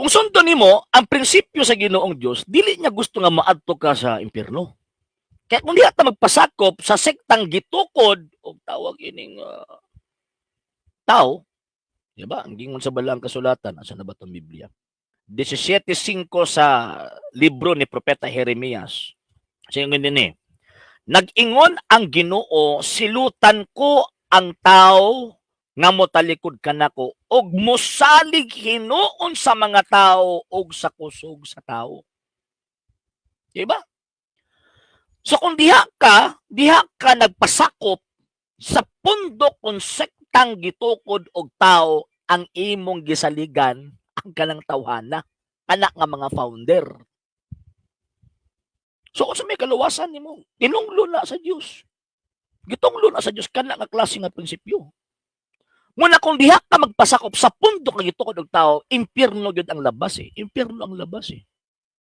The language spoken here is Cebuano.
Kung sundon nimo ang prinsipyo sa Ginoong Dios, dili niya gusto nga maadto ka sa impyerno. Kaya kung diha ta magpasakop sa sektang gitukod og tawag ining tao, di ba? Ang gingon sa Balaang Kasulatan, asa na ba tong Biblia? 17:5 sa libro ni Propeta Jeremias. Siya din eh. Nag-ingon ang Ginoo, "Silutan ko ang tao nga motalikod kanako ug mosalig hinuon sa mga tao ug sa kusog sa tao." Di ba? So kung diha ka nagpasakop sa pundo kung sektang gitukod og tao, ang imong gisaligan ang kanang tawhana, anak nga mga founder. So kung sa may kaluwasan nimo, tinunglo na sa Dios. Gitunglo na sa Dios kana nga klase nga prinsipyo. Muna kung diha ka magpasakop sa pundok nga gitukod og tao, impyerno gyud ang labas eh. Impyerno ang labas eh.